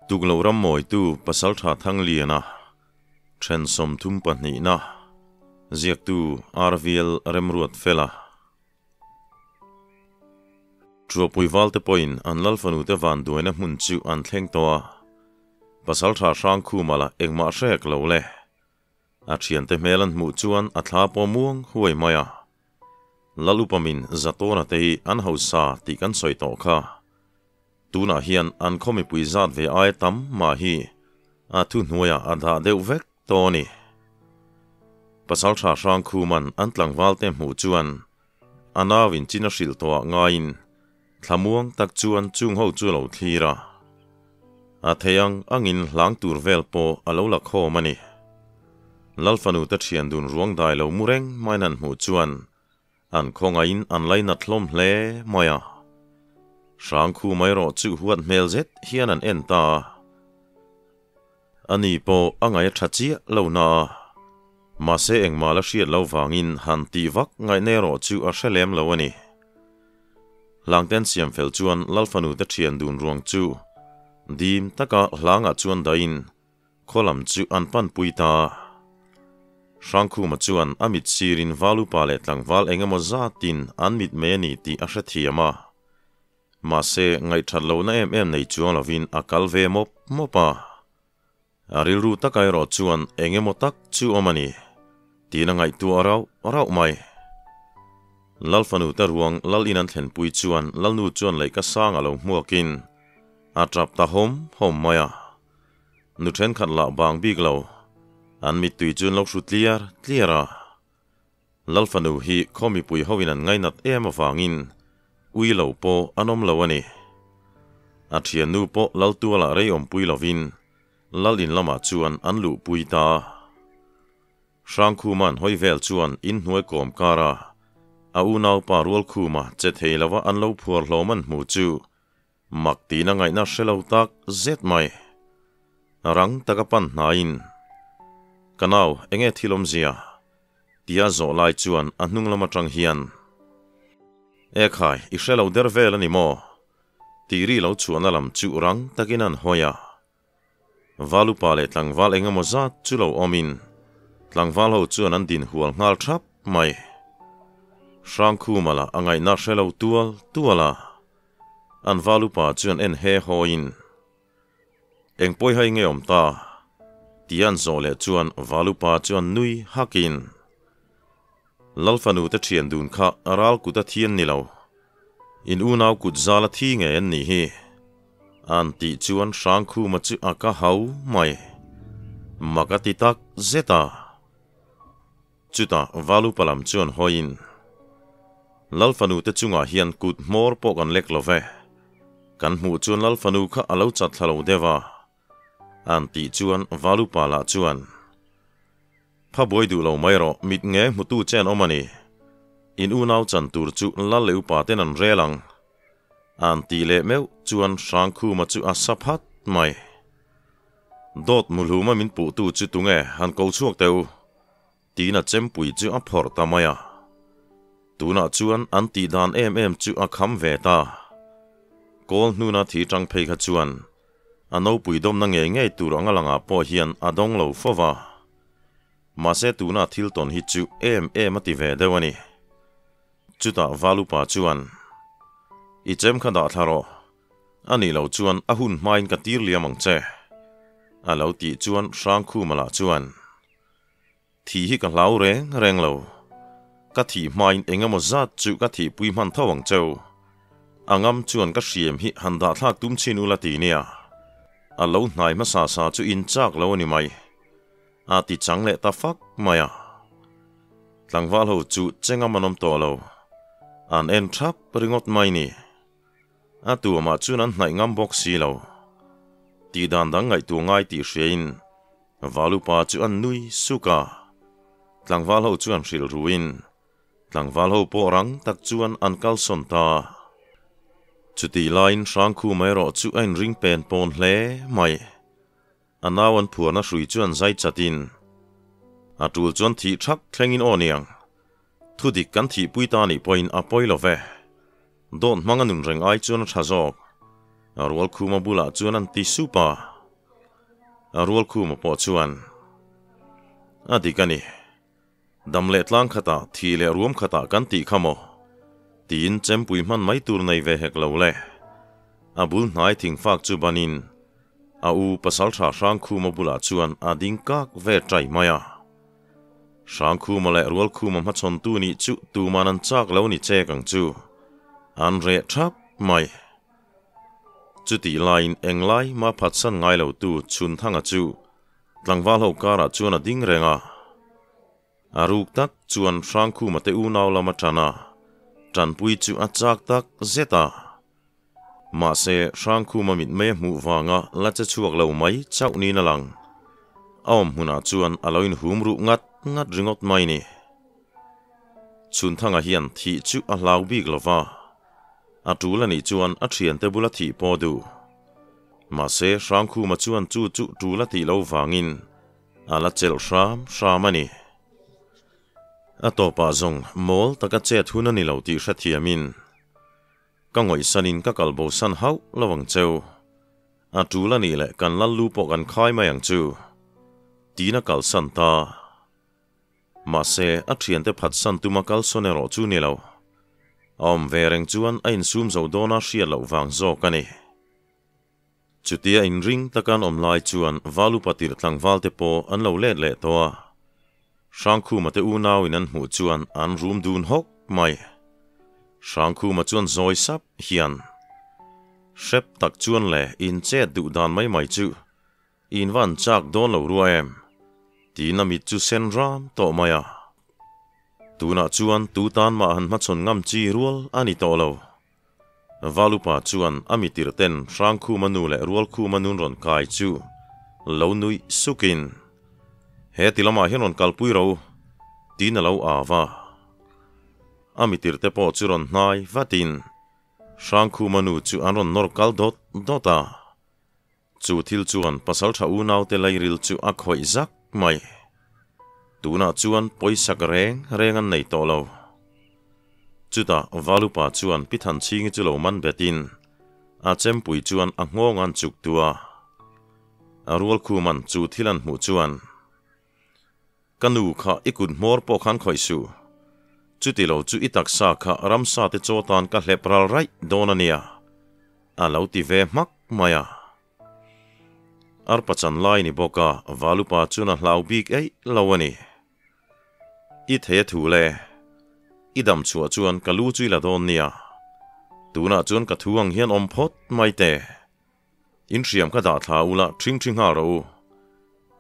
Tuklo ram mawitu Pasaltha Thangliana then 32na ziaktu RVL Remruatfela. Chuapui valte pawhin an Lalfanu te vanduaina hmun chu an thleng tawh a, Pasaltha Hrangkhuma la engmah hrek lo le. A thiante hmel an hmuh chuan a thla pawh muang huai mai a. Lalupamin Zatawna te hi an hausa tih kan sawi tawh kha. Tunah hian an khaw mipui zat ve aia tam mah hi a thuhnuaiah a dah deuh vek tawh a ni. Pasaltha Hrangkhuman an tlangvalte hmuh chuan a nauin chin a hrilh tawhah ngaiin thlamuang tak chuan chung ho chu a lo thlir a. A thei ang angin hlang tur vel pawh a lo la khawm a ni. Lalfanu te thian dun ruang dai lo mu reng maiin an hmuh chuan An khawngaihin an lainat hlawm hle mai a. Hrangkhu mai erawh chu huat hmel zet hian an en ta a. Ani pawh a ngaih a tha chiah lo na a. Mahse engmah la hriat lo vangin han tih vak ngaihna erawh chu a hre lem lo a ni. Hlangten siam fel chuan Lalfanu te thian dun ruang chu dim taka hlangah chuan dahin Khaw lam chu an panpui ta. Hrangkhuma chuan a mit sirin Valupa leh tlangval eng emaw zatin an mit mai a ni tih a hrethiam a. Mahse, ngaihthat lohna em em nei chuang lovin a kal ve mawp mawp a. A rilru taka erawh chuan eng emaw tak chu awm a ni tiin a ngaihtuah rauh rauh mai. Lalfanu te ruang lal in an thlenpui chuan Lalnu chuan leihka sang a lo hmuakin a tap ta hawm hawm mai a. Nu thenkhat lah bang bik lo, an mittui chu an lo hru tliar tliar a. Lal fanu hi khaw mipui hoin an ngainat em avangin ui lo pawh an awm lo a ni. A thiannu pawh Lal tualah rei awmpui lovin Lal in lamah chuan an luhpui ta a. Hrangkhuma'n hawi vel chuan inhnuai kawm kara a unaupa Rualkhuma che thei lova an lo phuar hlawm an hmu chu Mak tiin a ngaihna hre lo tak zet mai. Rang taka pan hnaiin, Ka nau, enge thil awmzia? tia zawh lai chuan a hnung lam atang hian, E khai, i hre lo der vel a ni maw? tih ri lo chhuahna lam chu rang takin an hawi a. Valupa leh tlangval eng emaw zat chu lo awmin tlangval ho chuan an din hual nghal thap mai. Hrangkhuma lah a ngaihna hre lo tual tual a, an valupa chuan en he hawiin, Eng pawi hai nge awm ta? tia an zawh leh chuan valupa chuan nui hakin, Lalfanu te thian dun kha ral kut a thi an ni lo. In unau kut zal a thi ngei an nih hi. An tih chuan Hrangkhuma chu a ka hau mai. Mak a ti tak zet a. Chutah Valupa lam chuan hawiin, Lalfanu te chungah hian kut hmawr pawh kan lek lo ve. Kan hmuh chuan Lalfanu kha a lo chat thla lo deuh a. An tih chuan Valupa lah chuan, Pha buai duh lo mai rawh, mit nge hmutu che an awm a ni. In unau chan tur chu lal leh upa ten an rel ang. An tih leh meuh chuan Hrangkhuma chu a sa phat mai. Dawt muhluma min puhtu chu tunge han ko chhuak teh u? Tiin a chempui chu a phawrh ta mai a. Tunah chuan an tih dan em em chu a kham ve ta. Kawl hnuna thi tang phei kha chuan a nopui dawmna ngei ngei tur anga langah pawh hian a dawng lo fo va. Mahse tuna thil tawn hi chu em em a ti ve deuh a ni. Chutah Valupa chuan, I chem kha dah thla rawh. A nih loh chuan a hun hmain ka tir liam ang che. A lo tih chuan Hrangkhuma lah chuan, Thih hi ka hlau reng reng lo. Ka thih hmain eng emaw zat chu ka thihpui hman tho ang cheu. A ngam chuan ka hriam hi han dahthlak tum chin ula ti nia. A lo hnai hmasa sa chu in chak lo a ni mai. A ti chang leh ta fak mai a. Tlangval ho chu chengam an awm tawh lo. An en thap ringawt mai ni. A tuamah chuan an hnaih ngam bawk si lo. Tih dan dang ngaihtuah ngai tih hriain Valupa chu an nui suk a, tlangval ho chuan hrilh ruin tlangval ho pawh rang tak chuan an kalsawn ta. Chutih laiin Hrangkhuma erawh chu a inring pen pawn hle mai. A nau an phuarna hrui chuan zai chatin a tul chuan thih thak thlengin aw niang, thudik kan thihpui ta nih pawhin a pawi lo ve. Dawt hmanga nun reng ai chuan a tha zawk. Rualkhuma bulah chuan an ti sup a. A Rualkhuma pawh chuan, A dik a ni. Dam leh tlang khatah, thih leh ruam khatah kan tih kha maw? Tiin chempui hman mai tur nei ve hek lo le. A bul hnai thingfak chu banin a u pasaltha Hrangkhuma bulah chuan a ding kak ve ṭai mai a. Hrangkhuma leh Rualkhuma hmachhawntu nih chu tuman an chak lo ni chek ang chu. An reh ṭhap mai. Chutih laiin englai mah phatsan ngai lotu Chhunthanga chu Tlangval ho karah chuan a ding reng a. A ruk tak chuan Hrangkhuma te unau lam a ṭan a, ṭanpui chu a chak tak zet a. Mahse, Hrangkhuma mitmei a hmuh vanga la che chhuak lo mai chauh niin a lang. A awm hmunah chuan a lo inhum ruh ngat ngat ringawt mai ni. Chhunthanga hian thih chu a hlau bik lo va, a ṭul a nih chuan a ṭhiante bula thih pawh duh. Mahse, Hrangkhuma chuan chu chu ṭul a tih lo vangin a la chelh hram hram a ni. A tawpah zawng mawl taka chet hun a ni lo tih hrethiamin ka ngawihsanin ka kal bosan hauh lo ang cheu. A ṭul a nih leh kan lal lu pawh kan khai mai ang chu tiin a kalsan ta. Mahse, a thiante phatsan tuma kalsawn erawh chu ni lo. A awm ve reng chuan a insum zo dawna hriat loh vang zawk a ni. Chutia inring taka an awm lai chuan Valupa tirh tlangval te pawh an lo let leh tawh a. Hrangkhuma te unauin an hmuh chuan an rum dun hawk mai. Hrangkhuma chuan zawi sap hian, Hrep tak chuan le in chet duh dan mai mai chu In van chak dawn lo rua em? Tiin a mit chu sen ram tawh mai a. Tunah chuan tu tan mah han hmachhawn ngam chi rual a ni tawh lo. Valupa chuan a mitir ten Hrangkhuma nu leh Rualkhuma nun rawn kai chu lo nuih sukin, He ti lamah hian rawn kalpui ro, tiin a lo au a. A mitir te pawh chu rawn hnai vatin Hrangkhuma nu chu an rawn nawr kal dawt dawt a. Chu thil chuan pasaltha unaute lairil chu a khawih zak mai. Tunah chuan pawisak reng reng an nei tawh lo. Chutah Valupa chuan Pi Thanchhingi chu lo man betin a chempui chuan a nghawng an chuk tu a. A rualkhuman chu thil an hmuh chuan, Ka nu kha i kut hmawr pawh khan khawih suh. Chuti lo chu i taksa kha ramsa te chaw tan ka hlep ral raih dawn a nia, a lo ti ve hmak mai a. Arpa chan lai ni bawk a, Valupa chuan a hlau bik eih lo a ni. I thei a thu le, i dam chhuah chuan ka lu chu i la dawn nia. Tunah chuan ka thu ang hian awm phawt mai teh. In hriam kha dah thla ula ṭhing ṭhi nghal rawh u.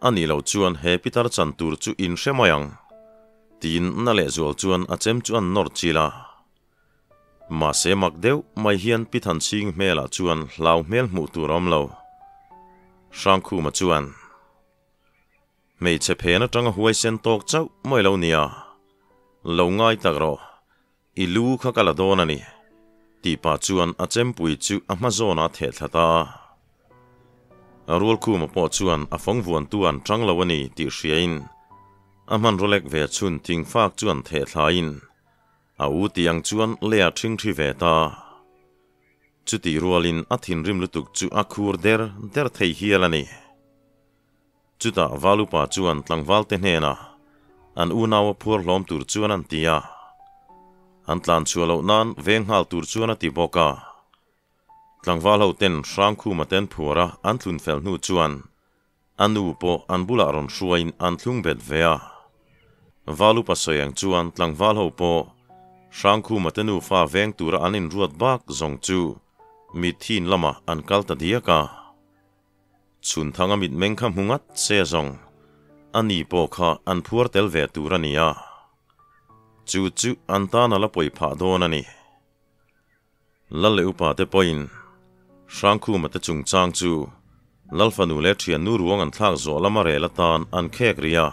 A nih loh chuan he pitar chan tur chu in hre mai ang, tiin na lehzual chuan a chem chu an nawr chil a. Mahse mak deuh mai hian Pi Thanchhing hmelah chuan hlau hmel hmuh tur a awm lo. Hrangkhuma chuan, Hmeichhe phen aṭanga huaisen tawk chauh mai lo nia, lo ngai tak rawh. I lu kha ka la dawn a ni, tih pah chuan a chempui chu a hma zawnah a theh thla ta a. A rualkhuma pawh chuan a fawng vuantu an ṭang lo a ni tih hriain a hmanraw lek ve chhun thingfak chu an theh thlain a u tih ang chuan lei a ṭhingṭhi ve ta a. Chutih rualin a thinrim lutuk chu a khur der der thei hial a ni. Chutah Valupa chuan tlangvalte hnenah an unau a phuar hlawm tur chuan an ti a. An tlan chhuah loh nan veng nghal tur chuan a ti bawk a. Tlangval ho ten Hrangkhuma ten phuar a an thlun fel hnu chuan a nu pawh an bulah rawn hruaiin an thlung bet ve a. Valupa sawi ang chuan tlangval ho pawh Hrangkhuma te nufa veng tura an inruat bak zawng chu mithin lamah an kal ta diak a. Chhunthanga mitmeng kha hmu ngat se zawng, a ni pawh kha an phuar tel ve tur a ni a. Chu chu an tan a la pawi phah dawn a ni. Lal leh upa te pawhin Hrangkhuma te chungchang chu Lalfanu leh thiannu ruang an thlak zawh lama rel atan an khek rih a.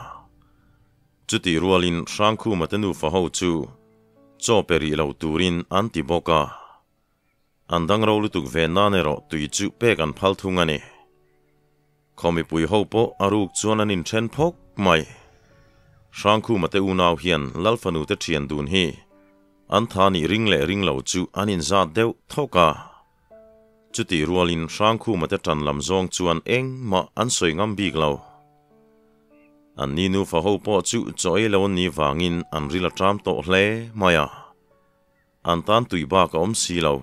Chutih rualin Hrangkhuma te nufa ho chu chaw pe rih lo turin an ti bawk a. An dang ro lutuk ve nan erawh tui chu pek an phal thung a ni. Khaw mipui ho pawh a ruk chuan an inthen phawk mai. Hrangkhuma te unau hian Lalfanu te thian dun hi an tha nih ring leh ring lo chu an inzat deuh thawk a. Chutih rualin Hrangkhuma te ṭan lam zawng chuan engmah an sawi ngam bik lo. An ni nufa ho pawh chu chaw ei lo an nih vangin an ril a ṭam tawh hle mai a. An tan tui bak a awm si lo.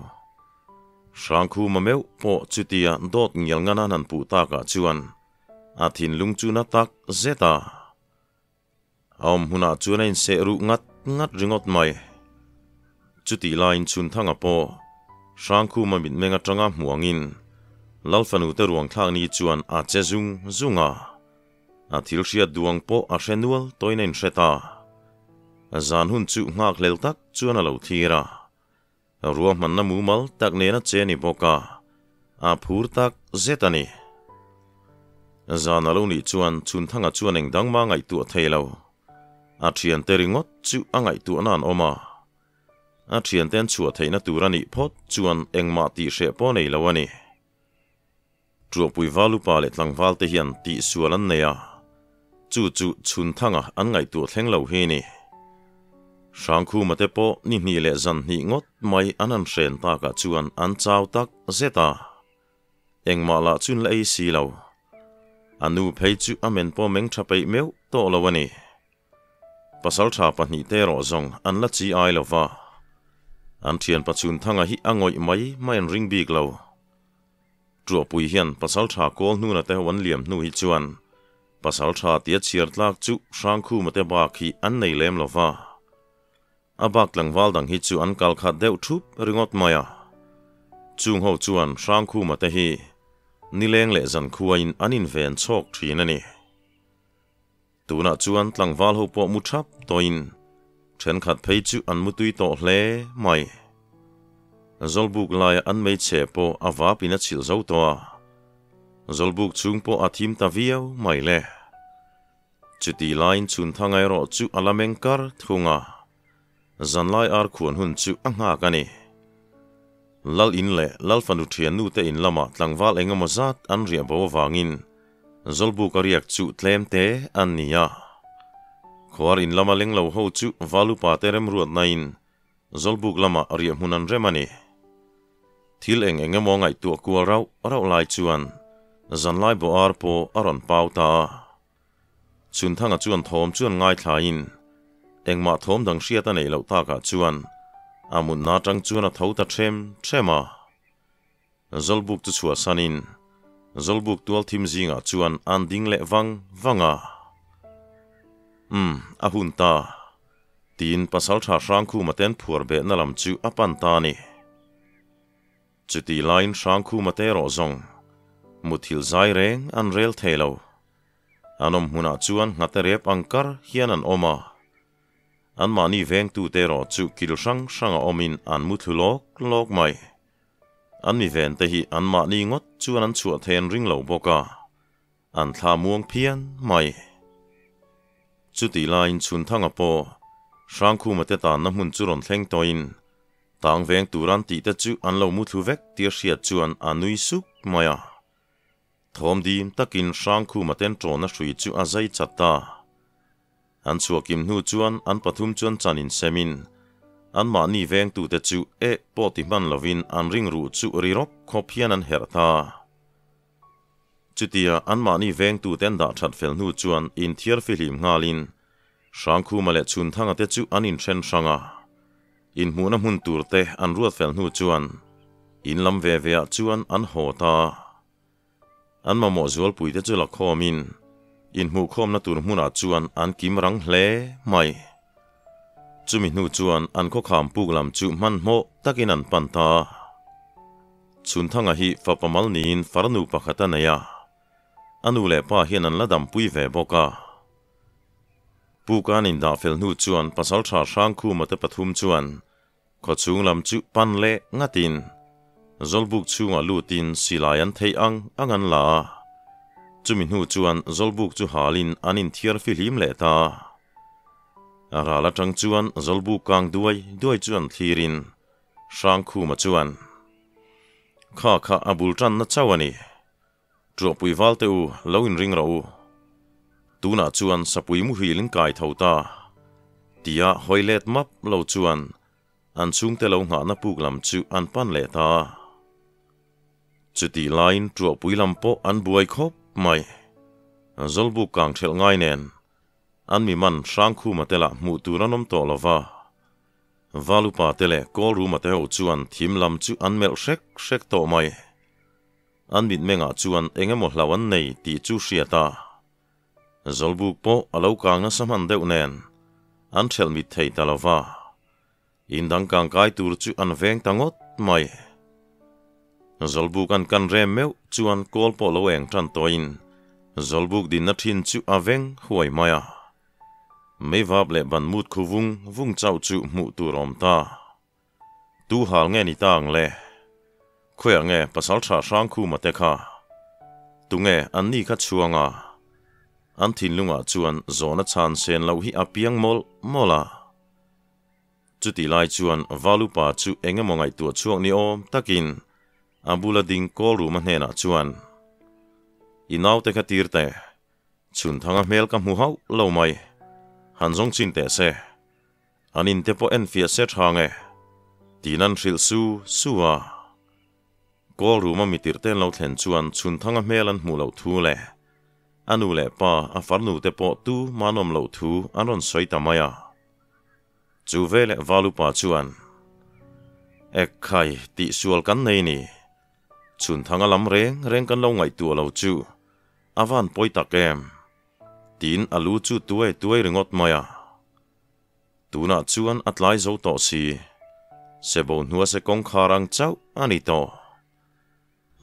Hrangkhuma meuh pawh chutia dawt ngial ngan an han puh takah chuan a thinlung chu na tak zet a. A awm hunah chuan a inseh ruh ngat ngat ringawt mai. Chutih laiin Chhunthanga pawh Hrangkhuma mitmeng atanga hmuangin Lalfanute ruang thlak ni chuan a che zung zung a. A thil hriat duang pawh a hre nual tawhin a inhre ta. Zan hun chu nghakhlel tak chuan a lo thlir a. Ruahmanna mumal tak nena che ni bawk a, a phur tak zet a ni. Zan a lo nih chuan Chhunthanga chuan eng dang mah ngaihtuah thei lo. A thiante ringawt chu a ngaihtuahna an awm a. A thiante an chhuah theihna tur a nih phawt chuan engmah tihhreh pawh a nei lo a ni. Ṭuahpui valupa leh tlangval te hian tihsual an nei a, chu chu Chhunthanga an ngaihtuah thleng lo hi ni. Hrangkhuma te pawh ni hnih leh zan hnih ngawt mai an han hren takah chuan an chau tak zet a, engmah lah chun la ei si lo. A nu phei chu a men pawh meng ṭha peih meuh tawh lo a ni. Pasalṭha pahnihte erawh zawng an la chi ai lo va, an ṭhianpa Chhunthanga hi a ngawih mai mai an ring bik lo. Ṭuahpui hian pasalṭha kawl hnuna te ho an liam hnu hi chuan pasalṭha tia chhiar tlak chu Hrangkhuma te bak hi an nei lem lo va. A bak tlangval dang hi chu an kal khat deuh ṭhup ringawt mai a. Chung ho chuan Hrangkhuma te hi nileng leh zankhuain an inven chhawk ṭhin a ni. Tunah chuan tlangval ho pawh mu thap tawhin thenkhat phei chu an mu tui tawh hle mai. Zawlbuk laia an hmeichhe pawh a vapin a chhilh zo tawh a, Zawlbuk chhung pawh a thim ta viau mai le. Chutih laiin Chhunthanga erawh chu a la meng kar thung a, zanlai ar khuan hun chu a nghak a ni. Lal in leh Lal fanu thiannu te in lamah tlangval eng emaw zat an riah bo avangin Zawlbuk a riak chu tlem te an ni a. Khuar in lama leng lo ho chu Valupa te remruatna in Zawlbuk lamah riah hmun an rem a ni. Thil eng eng emaw ngaihtuah kual rauh rauh lai chuan zanlai bawh ar pawh a rawn pau ta a. Chhunthanga chuan thawm chuan ngaithlain engmah thawm dang hriat a neih loh takah chuan a mutna atang chuan a tho ta ṭhem ṭhem a. Zawlbuk chu chhuahsanin Zawlbuk tual thim zingah chuan an ding leh vang vang a. Umm, a hun ta. Tiin Pasalṭha Hrangkhuma ten phuar behna lam chu a pan ta a ni. Chutih laiin Hrangkhuma te erawh zawng muthilh zai reng an rel thei lo. An awm hmunah chuan nghate rep ang kar hian an awm a. Anmahni vengtute erawh chu kil hrang hranga awmin an mu thlu lawk lawk mai. An mi vente hi anmahni ngawt chuan an chhuah thei an ring lo bawk a, an thla muang phian mai. Chutih laiin Chhunthanga pawh Hrangkhuma te tanna hmun chu rawn thleng tawhin tang veng tur an tihte chu an lo mu thlu vek tia hriat chuan a nui suk mai a. Thawm dim takin Hrangkhuma ten ṭawna hrui chu a zai chat ta. An chhuahkim hnu chuan an pathum chuan chan insemin anmahni vengtute chu eh pawh ti hman lovin an ring ruh chu ri rawp khawp hian an herh ta. Chutia anmahni vengtute an dah that fel hnu chuan inthiar fihlim nghalin Hrangkhuma leh Chhunthanga te chu an inthen hrang a. Inhmuhna hmun turte an ruat fel hnu chuan in lam ve ve ah chuan an haw ta. An mamawh zualpuite chu la khawmin inhmuhkhawmna tur hmunah chuan an kim rang hle mai. Chumi hnu chuan an khawkham puk lam chu hmanhmawh takin an pan ta. Chhunthanga hi fapa mal niin farnu pakhat a nei a, a nu leh pa hian an la dampui ve bawk a. Pukan indah fel hnu chuan Pasalṭha Hrangkhuma te pathum chuan Khawchhung lam chu pan leh ngatin Zawlbuk chhungah lutin silai an theih ang ang an la a. Chumi hnu chuan Zawlbuk chu halin an inthiar fihlim leh ta. A ral atang chuan Zawlbuk kang duai duai chu an thlirin Hrangkhuma chuan, Kha kha a bul tanna chauh a ni. Ṭuahpui valte u, lo inring rawh u. Tunah chuan sapui muhil in kai tho ta. Tia hawi let map lo chuan an chhungte lo nghahna puk lam chu an pan leh ta. Chutih laiin Ṭuahpui lam pawh an buai khawp mai. Zawlbuk kang ṭhelh ngai nen an mi man Hrangkhuma te lah hmuh tur an awm tawh lo va. Valupa te leh Kawlruma te ho chuan thim lam chu an melh hrek hrek tawh mai. An mitmengah chuan eng emaw hlauh an nei tih chu hriat a. Zawlbuk pawh a lo kang nasa hman deuh nen an ṭhelh mit thei ta lo va. In dang kang kai tur chu an veng ta ngawt mai. Zawlbuk an kan rem meuh chuan kawl pawh lo eng tan tawhin Zawlbuk dinna thin chu a veng huai mai a. Meivap leh ban mut khu vung vung chauh chu hmuh tur awm ta. Tu hal nge ni ta ang le? Khawiah nge Pasalṭha Hrangkhuma te kha? Tunge an ni kha chhuang a? An thinlungah chuan zawhna chhan sen loh hi a piang mawlh mawlh a. Chutih lai chuan Valupa chu eng emaw ngaihtuah chhuak ni awm takin a bula ding kawl ruma hnenah chuan, I naute kha tir teh, chhun thanga hmel ka hmu hauh lo mai, han zawng chin teh se, an in te pawh enfiah se tha nge, tiin an hrilh su su a. Kawl ruma mi tirh te an lo thlen chuan chhun thanga hmel an hmuh loh thu leh a nu leh pa, a farnu te pawh tu man awm loh thu an rawn sawi ta mai a. Chu veleh Valupa chuan, Ekhai, tihsual kan nei ni. Chhun thanga lam reng reng kan lo ngaihtuah lo chu a van pawi tak em? Tiin a lu chu tuai tuai ringawt mai a. Tunah chuan a tlai zo tawh si. Sebo hnua se kawngkhar ang chauh a ni tawh.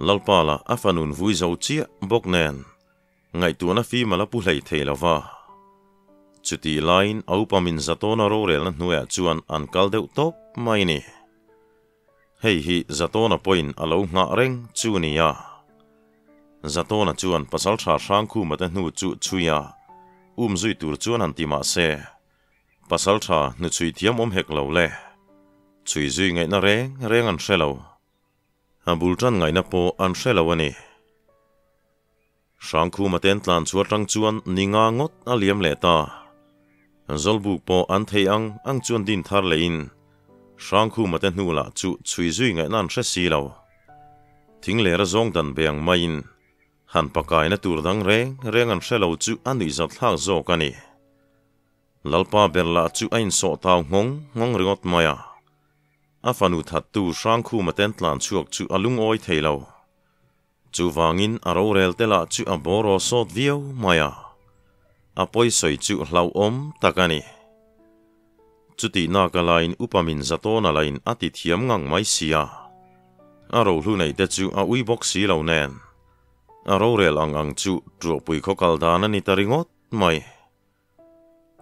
Lalpa lah a fanun vui zo chiah bawk nen ngaihtuahna fim a la pu hlei thei lo va. Chutih laiin a upa min Zatawna rorelna hnuaiah chuan an kal deuh tawp mai ni. Hei hi Zatawna pawhin a lo nghah reng chu ni a. Zatawna chuan Pasalṭha Hrangkhuma te hnu chu chhui a, umzui tur chuan han ti mah se, Pasalṭha hnuchhui thiam awm hek lo le. Chhui zui ngaihna reng reng an hre lo. A bul tan ngaihna pawh an hre lo a ni. Hrangkhuma ten tlan chu atang chuan ni nga ngawt a liam leh ta. Zawlbuk pawh an thei ang ang chuan din thar lehin Hrangkhuma te hnu lah chu chhui zui ngaihna an hre si lo. Thing lera zawng dan be ang maiin han pakaina tur dang reng reng an hre lo chu a nuihzat thlak zawk a ni. Lalpa ber lah chu a insawh tau nghawng nghawng ringawt mai a. A fanu thattu Hrangkhuma ten tlan chhuak chu a lungawi thei lo. Chuvangin a rorel te lah chu a bawraw sawt viau mai a. A pawisawi chu hlauhawm tak a ni. Chutihnak a laiin upa min zatawna lain a ti thiam ngang mai si a. A rohlu nei te chu a ui bawk si lo nen. A rorel ang ang chu ṭuahpui khaw kal dan a ni ta ringawt mai.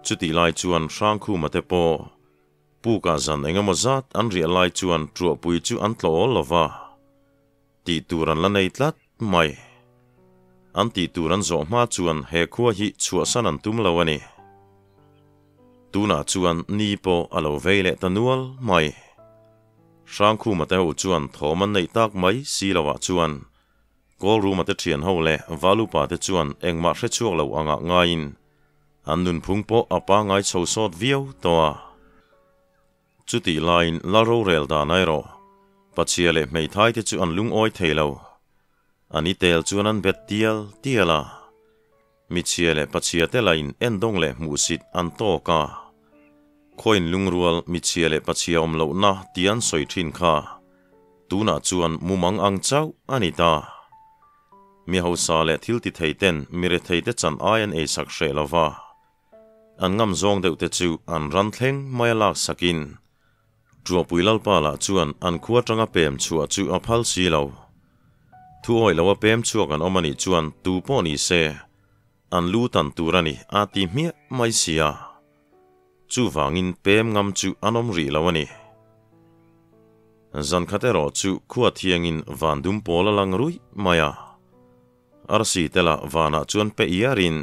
Chutih lai chuan Hrangkhuma te pawh pukah zan eng emaw zat an riah lai chuan ṭuahpui chu an tlawh awl lo va, tih tur an la nei tlat mai. An tih tur an zawh hma chuan he khua hi chhuahsan an tum lo a ni. Tunah chuan ni pawh a lo vei leh ta nual mai. Hrangkhuma te ho chuan thawm an neih tak mai si loah chuan Kawlruma te thian ho leh Valupa te chuan engmah hre chhuak lo angah ngaiin an nunphung pawh a pangngai chho sawt viau tawh a. Chutih laiin Lal rorel dan erawh Pachhia leh hmeithai te chu an lungawi thei lo. An i tel chuan an bet tial tial a. Michhia leh pachhia te lain endawng leh hmuhsit an tawk a. Khawiin lungrual michhia leh pachhia awm lohna ti an sawi thin kha tunah chuan mumang ang chauh a ni ta. Mi hausa leh thil ti thei ten mi rethei te chan ai an eisak hreh lo va. An ngam zawng deuh te chu an ran thleng mai a lak sakin Ṭuahpui Lalpa lah chuan an khua aṭanga pem chhuah chu a phal si lo. Thu awih loa pem chhuak an awm a nih chuan tu pawh ni se, an lu tan tur a ni a ti hmiah mai si a. Chuvangin pem ngam chu an awm rih lo a ni. Zan khat erawh chu khua thiangin van dum pawl a lang ruih mai a. Arsi te lah vanah chuan pe iarin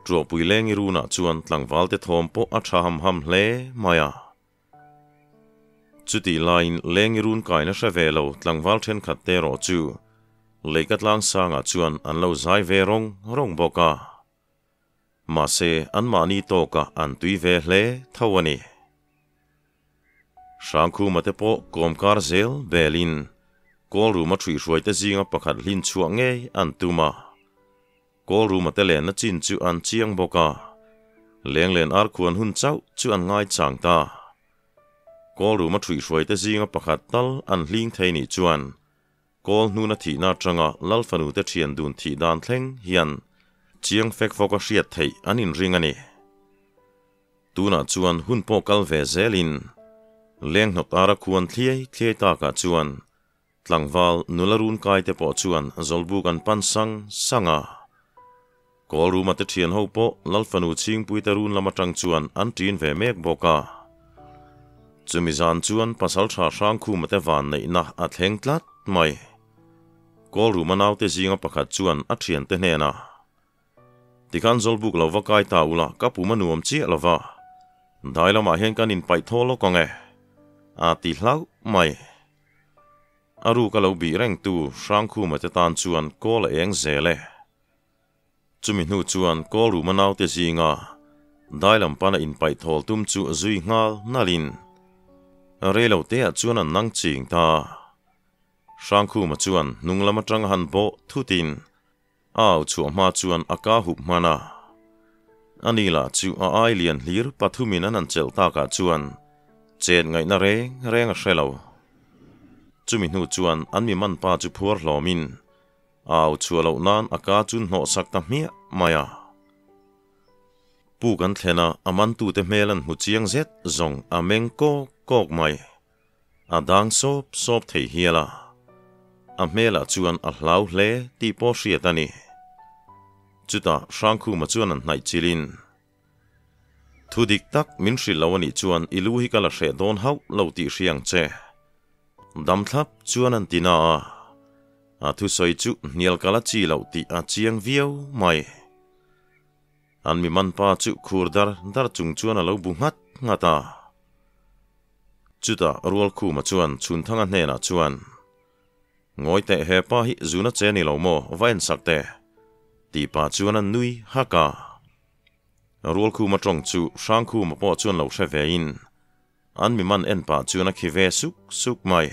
Ṭuahpui lengi runah chuan tlangval te thawm pawh a ṭha ham ham hle mai a. Chutih laiin lengi run kaina hre ve lo tlangval ṭhenkhat te erawh chu leika tlang sangah chuan an lo zai ve rawng rawng bawk a. Mahse, anmahni tawkah an tui ve hle tho a ni. Hrangkhuma te pawh kawmkar zel belin. Kawlruma ṭhuihhruaite zinga pakhat hlin chhuah ngei an tum a. Kawlruma te lenna chin chu an chiang bawk a, lenglen ar khuan hun chauh chu an ngaichang ta. Kawlruma ṭhuihhruaite zinga pakhat tal an hling thei nih chuan Kawl hnuna thihna atanga Lal fanute ṭhian dun thih dan thleng hian chiang fek fawka hriat theih an inring a ni. Tunah chuan hun pawh kal ve zelin leng hnawt ara khuan thliai thliai takah chuan tlangval nula run kai te pawh chuan zawlbuk an pan sang sang a. Kawl ruma te thian ho pawh Lal fanu chhingpui te run lam atang chuan an ṭin ve mek bawk a. Chumi zan chuan pasalṭha Hrangkhuma te van neihna a thleng tlat mai. Kawl ruma naute zinga pakhat chuan a thiante hnenah, Tikhan zawlbuk lo va kai ta ula, ka pum a nuam chiah lo va, dai lamah hian kan inpaih thaw lawk ang e, a ti hlauh mai. A ruk a lo bih rengtu Hrangkhuma te tan chuan kawl a eng zel e. Chumi hnu chuan kawl ruma naute zinga dai lam pana inpaih thawl tum chu zui nghal nalhin rei lo teah chuan an nang ching ta. Hrangkhuma chuan hnung lam atanga han bawh thutin A au chhuah hma chuan a ka hup hman a. Ani lah chu a ai lian hlir pathumin an han chelh takah chuan chet ngaihna reng reng a hre lo. Chumi hnu chuan an mi man pa chu phuar hlawmin a au chhuah loh nan a ka chu hnawh sak ta hmiah mai a. Pu kan thlen a, a mantute hmel an hmu chiang zet zawng a meng kawk kawk mai. A dang sawp sawp thei hial a, a hmelah chuan a hlau hle tih pawh hriat a ni. Chutah Hrangkhuma chuan an hnaih chilhin, Thu dik tak min hrilh lo a nih chuan i lu hi ka la hreh dawn hauh lo tih hria ang che. Dam thlap chuan an ti na a, a thusawi chu hnial ka la chi loh tih a chiang viau mai. An mi man pa chu khur dar dar chung chuan a lo bu nghat nghat a. Chutah Rualkhuma chuan Chhunthanga hnenah chuan, Ngawi teh he pa hi zuna che ni lo maw va en sak teh? tih pah chuan a nui hak a. Rualkhuma tawng chu Hrangkhuma pawh chuan lo hre vein an mi man en pah chuan a khi ve suk suk mai.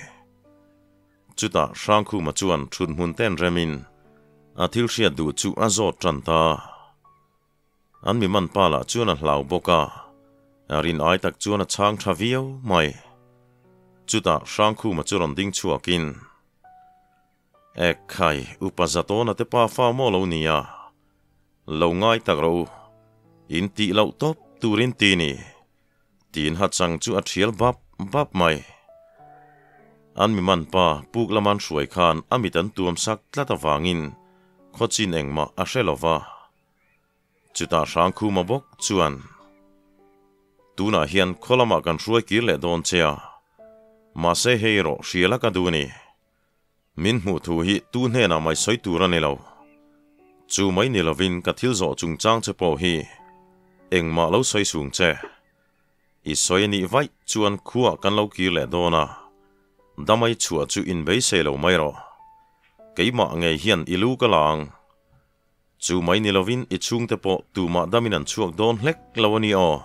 Chutah Hrangkhuma chuan thut hmun ten remin a thil hriat duh chu a zawt tan ta. An mi man pa lah chuan a hlau bawk a, a rin ai tak chuan a chhang tha viau mai. Chutah Hrangkhuma chu rawn ding chhuakin, Ekhai, upa Zatawna te pa fa maw lo nia? Lo ngai tak rawh u, in tih loh tawp turin ti ni. Tiin hachang chu a thial bap bap mai. An mi man pa puk lama an hruai khan a mit an tuam sak tlat avangin khawchin engmah a hre lo va. Chutah Hrangkhuma bawk chuan, Tunah hian khaw lamah kan hruai kir leh dawn che a, mahse hei erawh hria la ka duh a ni. Min hmuh thu hi tu hnenah mai sawi tur a ni lo. Chu mai ni lovin ka thil zawh chungchang che pawh hi engmah lo sawi sung che. I sawi a nih vaih chuan khuaah kan lo kir leh dawn a, damai chhuah chu inbeisei lo mai rawh. Keimah ngei hian i lu ka la ang. Chu mai ni lovin i chhungte pawh tumah damin an chhuak dawn hlek lo a ni aw.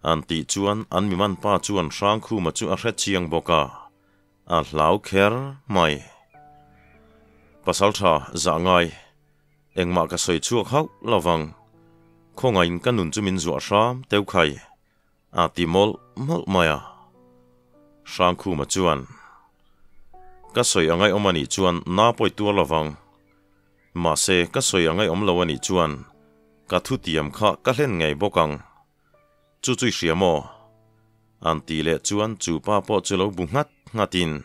An tih chuan an mi man pa chuan Hrangkhuma chu a hre chiang bawk a. A hlau kher mai. Pasaltha zah ngai, engmah ka sawi chhuak hauh lo vang. Khawngaiin ka nun chu min zuah hram teu khai, a ti mawlh mawlh mai a. Hrangkhuma chuan, Ka sawi a ngaihawm a nih chuan na pawi tuar lo vang. Mahse, ka sawi a ngaihawm lo a nih chuan ka thutiam kha ka hlen ngei bawk ang. Chu chu i hria maw? An tih leh chuan chu pa pawh chu lo bu nghat nghatin,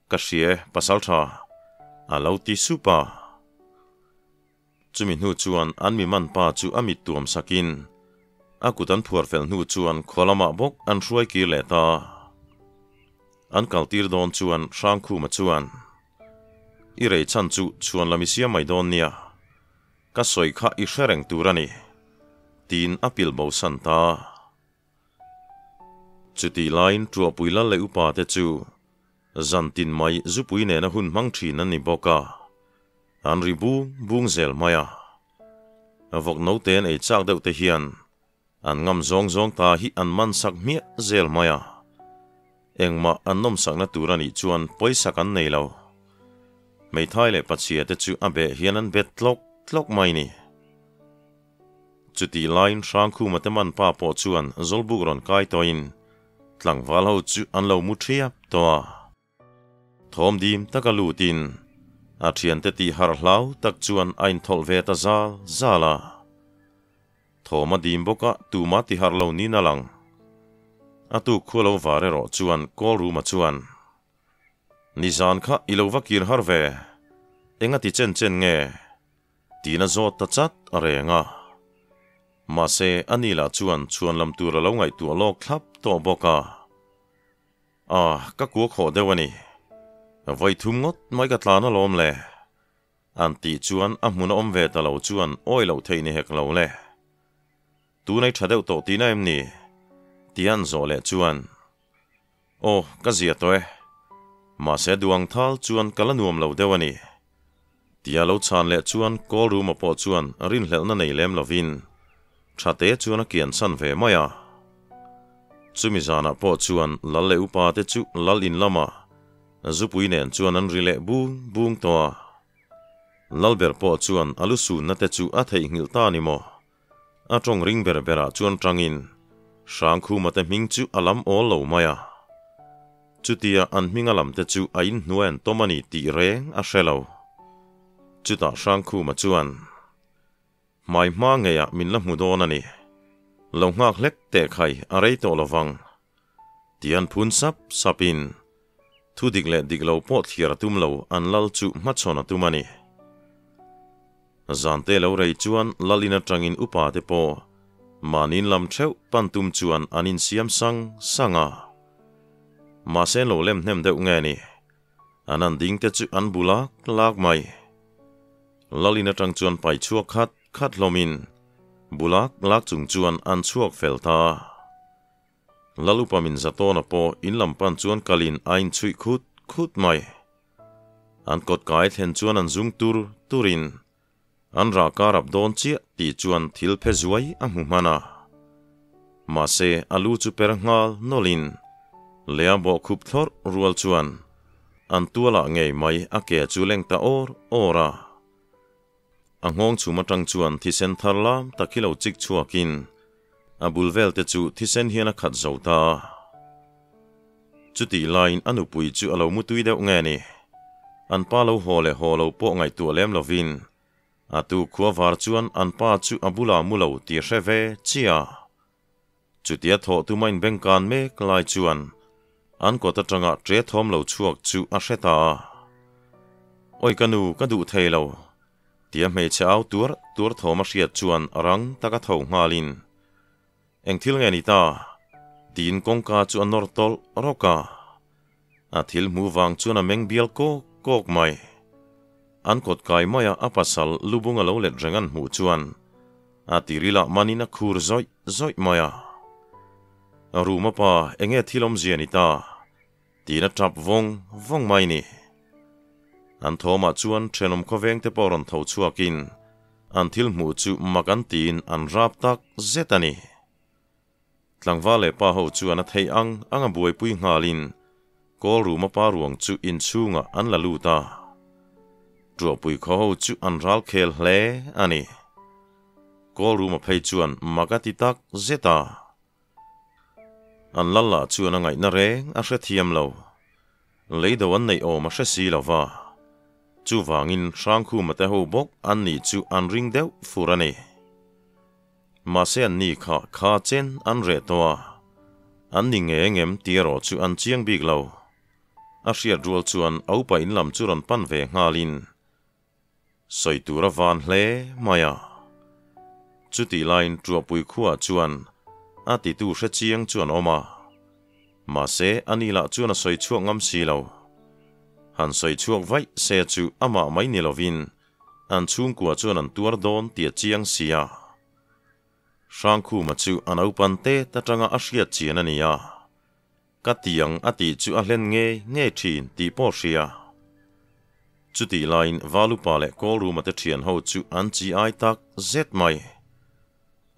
Ka hria e, pasal tha, a lo ti sup a. Chumi hnu chuan an mi man pa chu a mit tuam sakin a kut an phuar fel hnu chuan khaw lamah bawk an hruai kir leh ta. An kal tir dawn chuan Hrangkhuma chuan, I rei chhan chu chhuan lam i siam mai dawn nia. Ka sawi kha i hre reng tur a ni, tiin a pil bo san ta. Chutih laiin Tuahpui lal leh upa te chu zan tin mai zupui nena hun hmang thin an ni bawk a, an ri bung bung zel mai a. Vawk note an ei chak deuh te hian an ngam zawng zawng ta hi an man sak hmiah zel mai a. Engmah an nawmsakna tur a nih chuan pawisa kan nei lo. Hmeithai leh pachhia te chu a beh hian an bet tlawk tlawk mai ni. Chutih laiin Hrangkhuma te man pa pawh chuan Zawlbuk rawn kai tawhin tlangval ho chu an lo mu ṭhiap tawh a. Thawm dim taka lutin a ṭhiante tih harh hlau tak chuan a inthawlh ve ta zal zal a. Thawm a dim bawk a, tumah ti harh lo niin a lang. A tuk khua lo var erawh chuan call room-a chuan, Nizan kha i lo va kir har ve, enga ti chen chen nge? Tiin a zawt ta chat a reng a. Mahse, ani lah chuan chhuan lam tur a lo ngaihtuah lawk thlap tawh bawk a. A, ka kua khawh deuh a ni. Vawi thum ngawt mai ka tlan alawm le. An tih chuan a hmun a awm ve ta lo chuan awi loh theih ni hek lo le. Tunai tha deuh tawh tihna em ni? Tia an zawh leh chuan, Aw, ka zia tawh e. Mahse duang thal chuan ka la nuam lo deuh a ni. Tia lo chhan leh chuan call room-a pawh chuan rinhlelhna nei lem lovin tha te chuan a kian chhan ve mai a. Chumi zanah pawh chuan lal leh upa te chu lal in lamah zupui nen chuan an ri leh bung bung tawh a. Lalber pawh chuan a lu sunna te chu a theihnghilh ta ni maw? A tawng ring ber berah chuan tangin Hrangkhuma te hming chu a lam awl lo mai a. Chutia an hming a lam te chu a inhnuai an tawm a ni tih reng a hre lo. Chutah Hrangkhuma chuan, Hmai hma ngeiah min la hmu dawn a ni. Lo nghak hlek teh khai a rei tawh lo vang. Tian phun sap sapin thu dik leh dik lo pawh thliar a tum lo an lal chu hmachhawn a tum a ni. Zante lo rei chuan lal in atangin upa te pawh mahniin lam theuh pan tum chuan an insiam sang sang a. Mahse an lo lem hnem deuh nge ni? An an ding te chu an bu lak lak mai. Lal in atang chuan pai chhuak khat khat hlawmin bu lak lak chung chuan an chhuak fel ta a. Lalupa min zatawna pawh in lam pan chuan kalin a inchhuih khut khut mai. An kawt kai thlen chuan an zung tur turin an rah kar ap dawn chiah tih chuan thil phe zuai a hmu hman a. Mahse, a lu chu per nghal nawlhin lea bawh khup thlawrh rual chuan an tualah ngei mai a ke chu leng ta awr awr a. A nghawng chhum atang chuan thisen thar lam tak hi lo chik chhuakin a bul vel te chu thisen hian a khat zo ta a. Chutih laiin a nupui chu a lo mutui deuh nge ni? An pa lo haw leh haw lo pawh ngaihtuah lem lovin a tu khua var chuan an pa chu a bulah mu lo tih hre ve chiah a. Chutia thawh tuma inbengkan mek lai chuan an kawt atanga ṭe thawm lo chhuak chu a hre ta a. Awi ka nu, ka duh thei lo, tia hmeichhe au tuar tuar thawm a hriat chuan rang taka tho nghalin, Eng thil nge ni ta? tiin kawngka chu a nawr tawlh rawk a. A thil hmuh vang chuan a meng bial kawk kawk mai. An kawt kai maia a pasal lubung a lo let reng an hmuh chuan a tiril ah manin a khur zawih zawih mai a. Room a pa enge thil awmzia ni ta? tiin a tap vawng vawng mai ni. An thawmah chuan thenawm khawveng te pawh rawn tho chhuakin an thil hmuh chu mak an tiin an rap tak zet a ni. Tlangval leh pa ho chuan a theih ang ang a buaipui nghalin call room a pa ruang chu inchhungah an la lut a. Tuahpui khaw ho chu an ral khel hle a ni. Call room a phei chuan mak a ti tak zet a. An lal lah chuan a ngaihna reng a hrethiam lo. Leido an neih awm a hre si lo va. Chuvangin Hrangkhuma te ho bawk an nih chu an ring deuh fur a ni. Mahse an ni kha kha chen an reh tawh a, an ni nge engem tih erawh chu an chiang bik lo. A hriat rual chuan a upa in lam chu rawn pan ve nghalin sawi tur a van hle mai a. Chutih laiin Tuahpui khuaah chuan a titu hre chiang chu an awm a. Mahse a ni lah chuan a sawi chhuak ngam si lo. Han sawi chhuak vaih se chu amah mai ni lovin An chhungkua chuan an tuar dawn tih a chiang si a. Hrangkhuma chu a naupan tet atanga a hriat chian a ni a. Ka tiang a tih chu a hlen ngei ngei thin tih pawh hria. Chutih laiin Valupa leh Kawlruma te thian ho chu an chi ai tak zet mai.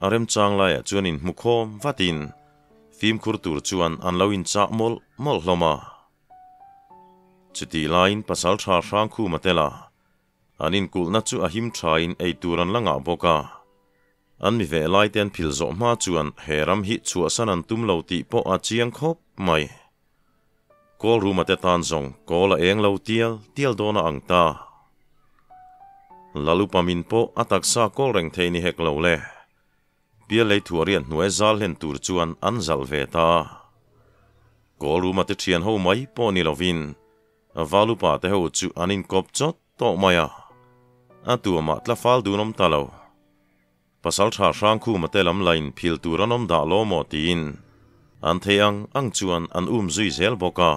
A remchang laiah chuan inhmukhawm vatin. Fimkhur tur chuan an lo inchah mawlh mawlh hlawm a. Chutih laiin pasalṭha Hrangkhuma te lah an inkulhna chu a him ṭhain ei tur an la ngah bawk a. An mi veh lai te an phil zawh hma chuan he ram hi chhuahsan an tum lo tih pawh a chiang khawp mai. Kawl ruma te tan zawng kawl a eng lo tial tial dawn a ang ta. Lalupa min pawh a taksa kawl reng thei ni hek lo le. Piallei thuariah hnuai zal hlen tur chuan an zalh ve ta. Kawl ruma te thian ho mai pawh ni lovin Valupa te ho chu an inkawp chawt tawh mai a, a tuamah tla fal dun awm ta lo. Pasalṭha Hrangkhuma te lam lain phil tur an awm dah law maw tiin an thei ang ang chuan an um zui zel bawk a.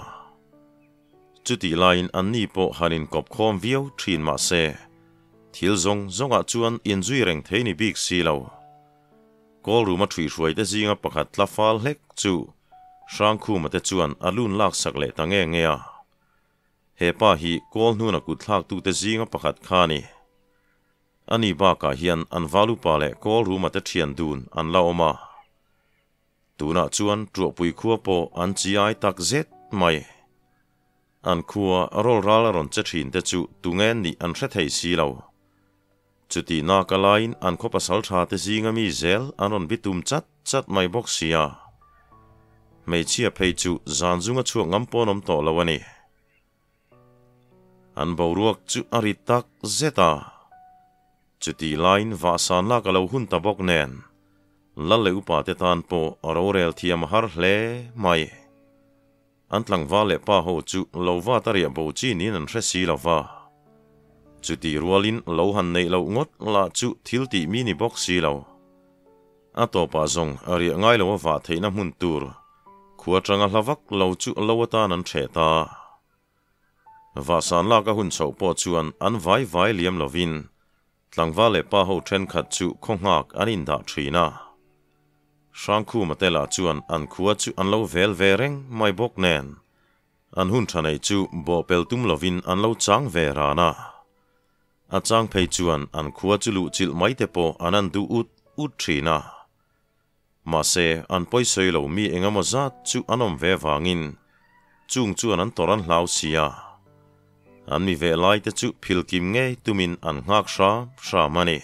Chutih laiin anni pawh han inkawp khawm viau ṭhin mah se, thil zawng zawngah chuan inzui reng thei ni bik si lo. Kawl ruma ṭhuihhruaite zinga pakhat tla fal hlek chu Hrangkhuma te chuan a lun laksak leh ta nge nge a. He pa hi kawl hnuna kutthlaktute zinga pakhat kha a ni. Ani bakah hian an valupa leh kawl ruma te ṭhian dun an la awm a. Tunah chuan Ṭuahpui khua pawh an chi ai tak zet mai. An khua rawl ral a rawn che ṭhin te chu tunge nih an hre thei si lo. Chutih nak a laiin an khaw pasal ṭha te zinga mi zel an rawn bitum chat chat mai bawk sia. Hmeichhia phei chu zan zunga chhuak ngam pawn awm tawh lo a ni. An boruak chu a ri tak zet a. Chutih laiin vahsan lak a lo hun ta bawk nen, Lal leh upa te tan pawh a rorel thiam a har hle mai. An tlangval leh pa ho chu lo vat a riah bo chi niin an hre si lo va. Chutih rualin lo han neih loh ngawt lah chu thil tih mi ni bawk si lo. A tawpah zawng a riah ngai lo a vah theihna hmun tur khua atanga hla vak lo chu lo atan an hreh ta. Vahsan lak a hun chhoh pawh chuan an vai vai liam lovin tlangval leh pa ho thenkhat chu khaw nghak an indah thin a. Hrangkhuma te lah chuan an khua chu an lo vel ve reng mai bawk nen an hun tha nei chu bawhpel tum lovin an lo chang ve ran a. A chang phei chuan an khua chu luh chilh mai te pawh an an duh ut ut thin a. Mahse, an pawisawi lo mi eng emaw zat chu an awm ve vangin chung chuan an tawrh an hlau si a. An mi veh lai te chu phil kim ngei tumin an nghak hram hram a ni.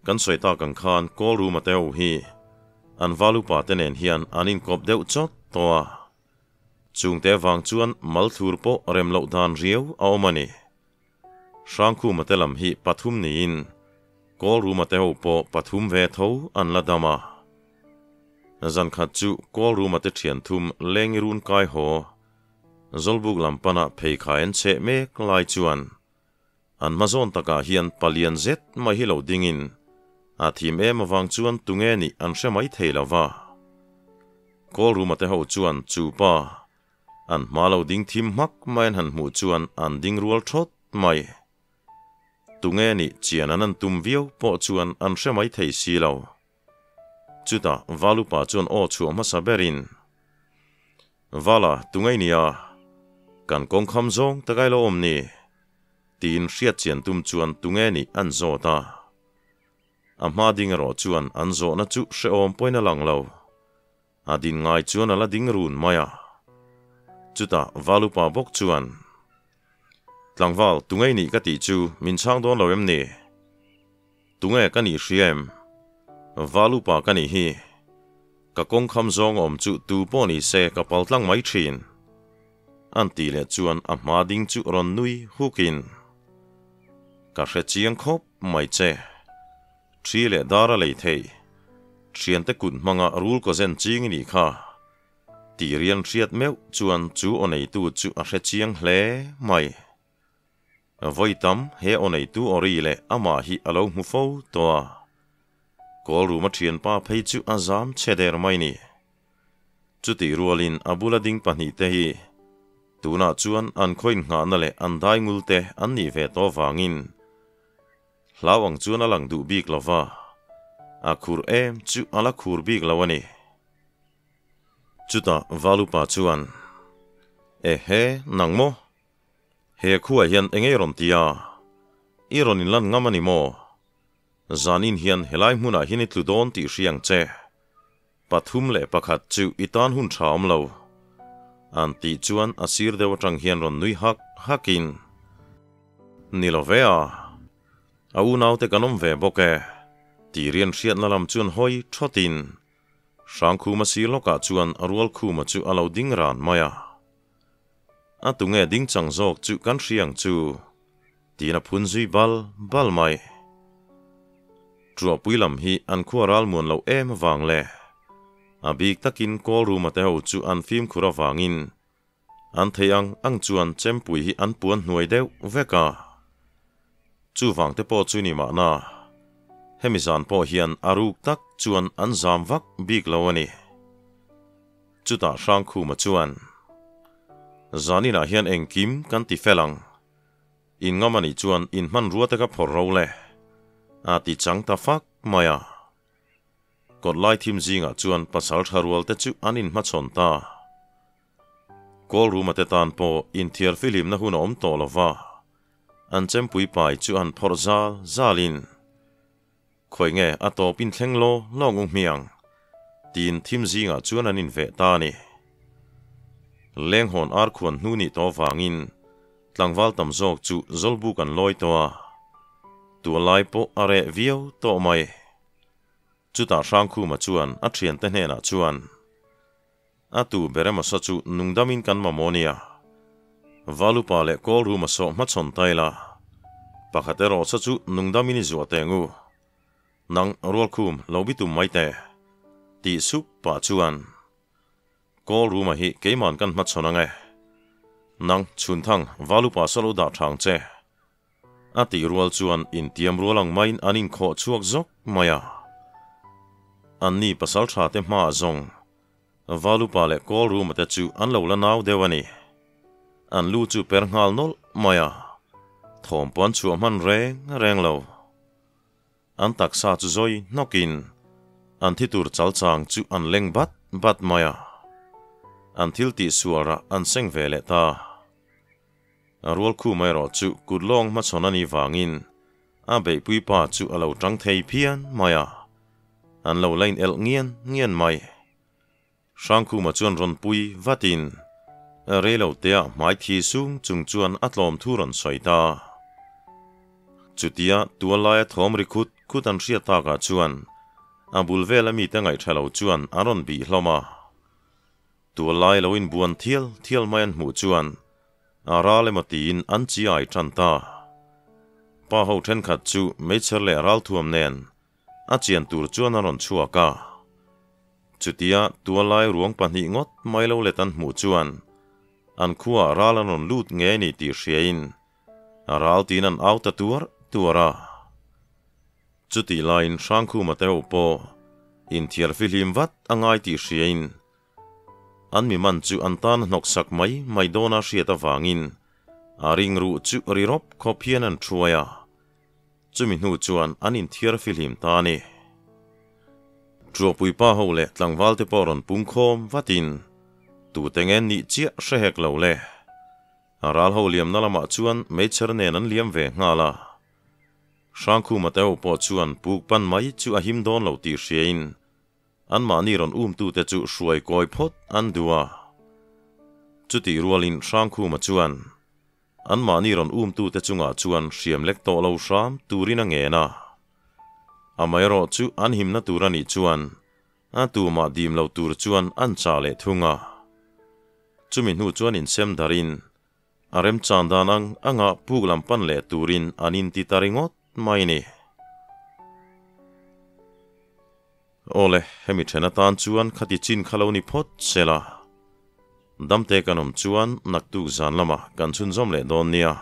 Kan sawi tak ang khan Kawl Ruma te ho hi an valupa te nen hian an inkawp deuh chawt tawh a. Chungte vang chuan mal thlur pawh rem loh dan riau a awm a ni. Hrangkhuma te lam hi pathum niin Kawlruma te ho pawh pathum ve tho an la dam a. Zan khat chu Kawlruma te thian thum lengi run kai haw Zawlbuk lam pana pheikhai an cheh mek lai chuan an hmazawn takah hian palian zet mai hi lo dingin a thim em avang chuan tunge nih an hre mai thei lo va. Kawlruma te ho chuan chu pa an hma lo ding thim hmak mai an han hmuh chuan an ding rual thawt mai. Tunge nih chian an an tum viau pawh chuan an hre mai thei si lo. Chutah Valupa chuan aw chhuah hmasa berin, Vala, tunge i nia? Kan kawngkham zawng tak ai lo awm ni? Tiin hriat chian tum chuan tunge nih an zawt a. A hma ding erawh chuan an zawhna chu hrehawm pawhin a lang lo. A din ngai chuan a la ding run mai a. Chutah Valupa bawk chuan, Tlangval, tunge i nih ka tih chu min chhang dawn lo em ni? Tunge ka nih hria em? Valupa ka nih hi. Ka kawngkham zawng awm chu tu pawh ni se ka pal tlang mai thin. An tih leh chuan a hma ding chu rawn nui hukin, Ka hre chiang khawp mai che. Thi leh dar a lei thei. Thiante kut hmanga rul kaw zen ching i nih kha. Tih rian hriat meuh chuan chu aw neitu chu a hre chiang hle mai. Vawi tam he aw neitu aw ri leh amah hi a lo hmu fo tawh a. Kawl ruma thianpa phei chu a zam chhe der mai ni. Chutih rualin a bula ding pahnihte hi tunah chuan an khaw inngahna leh an dai ngulte an nih ve tawh vangin Hlau ang chuan a lang duh bik lo va, a khur em chu a la khur bik lo a ni. Chutah Valupa chuan, Ehe, nang maw? He khuaah hian eng ei rawn ti a? I rawn inlan ngam a ni maw? Zanin hian helai hmunah hian i tlu dawn tih hria ang che. 31 chu i tan hun tha awm lo. An tih chuan a sir deuh atang hian rawn nui hak hakin, Ni lo ve a, a unaute kan awm ve bawk e, tih rian hriatna lam chuan hawi thawtin Hrangkhuma sir lawkah chuan Rualkhuma chu a lo ding ran mai a. A tunge ding chang zawk chu kan hria ang chu, tiin a phun zui bal bal mai. Ṭuahpui lam hi an khua ral muan loh em avang le a bik takin Kawl Ruma te ho chu an fimkhur avangin an thei ang ang chuan chempui hi an puan hnuai deuh vek a. Chuvang te pawh chu ni mahna, hemi zan pawh hian a ruk tak chuan an zam vak bik lo a ni. Chutah Hrangkhuma chuan, Zaninah hian engkim kan ti fel ang. In ngam anih chuan in hmanrua te ka phawrh ro le, a ti chang ta fak mai a. Kawt lai thim zingah chuan pasal tha rual te chu an inhmachhawn ta. Kawl ruma te tan pawh inthiar fihlimna hun a awm tawh lo va, an chempui pai chu an phawrh zal zalin, Khawi nge a tawp in thleng law lawng u hmiang? tiin thim zingah chuan an inveh ta a ni. Lenghawn ar khuan hnu nih tawh vangin tlangval tam zawk chu Zawlbuk an lawi tawh a, tualai pawh a reh viau tawh mai. Chutah Hrangkhuma chuan a thiante hnenah chuan, A tu ber emaw saw chu nungdamin kan mamawh nia. Valupa leh Kawl Ruma saw hmachhawn ta ila. Pakhat erawh saw chu nungdamin i zuah teng u. Nang Rualkhum lo bi tum mai teh. Tih sup pah chuan, Kawl Ruma hi keiman kan hmachhawn ang e. Nang Chhunthang Valupa saw lo dah thang che. A tih rual chuan intiam rual ang maiin an inkhawh chhuak zawk mai a. Anni pasal tha te hmaah zawng Valupa leh Kawl Ruma te chu an lo la nau deuh a ni. An lu chu per nghal nawlh mai a, thawm pawh an chhuah hman reng reng lo. An taksa chu zawi hnawkin an thi tur chal chang chu an leng bat bat mai a. An thil tih sual rah an seng ve leh ta. A rualkhum erawh chu kut lawng hmachhawn a nih vangin a beihpui pa chu a lo tang thei phian mai a, an lo la in elh ngian ngian mai. Hrangkhuma chuan rawn pui vatin reilo teah hmai thi sung chung chuan a tlawm thu rawn sawi ta. Chutia tual laia thawm ri khut khut an hriat takah chuan a bul vela mite ngaihṭha lo chuan an rawn bih hlawm a. Tuallai lo inbuan thial thial mai an hmuh chuan a ral emaw tiin an chi ai tan ta. Pa ho thenkhat chu meichher leh ralthuam nen a chian tur chuan a rawn chhuak a. Chutia tuallai ruang pahnih ngawt mai lo let an hmuh chuan an khuaah ral an rawn lut ngei a ni tih hriain a ral tiin an au ta tuar tuar a. Chutih laiin Hrangkhuma te ho pawh inthiar fihlim vat a ngai tih hriain an mi man chu an tan hnawk sak mai mai dawna hriat avangin a ring ruh chu ri rawp khawp hian an thuai a, chumi hnu chuan an inthiar fihlim ta a ni. Ṭuahpui pa ho leh tlangval te pawh rawn pung khawm vatin tute nge nih chiah hre hek lo le. A ral ho liamna lamah chuan meichher nen an liam ve nghal a. Hrangkhuma te ho pawh chuan puk pan mai chu a him dawn lo tih hriain anmahni rawn umtute chu hruai kawi phawt an duh a. Chutih rualin Hrangkhuma chuan anmahni rawn umtute chungah chuan hriam lek tawh lo hram turin a ngen a. Amaherawh chu an himna tur a nih chuan a tumah dim lo tur chuan an chah leh thung a. Chumi hnu chuan insem darin A remchan dan ang anga puk lam pan leh turin an inti ta ringawt mai ni. Awle, hemi then atan chuan khati chin kha lo ni phawt se la. Damte kan awm chuan naktuk zan lamah kan chhunzawm leh dawn nia.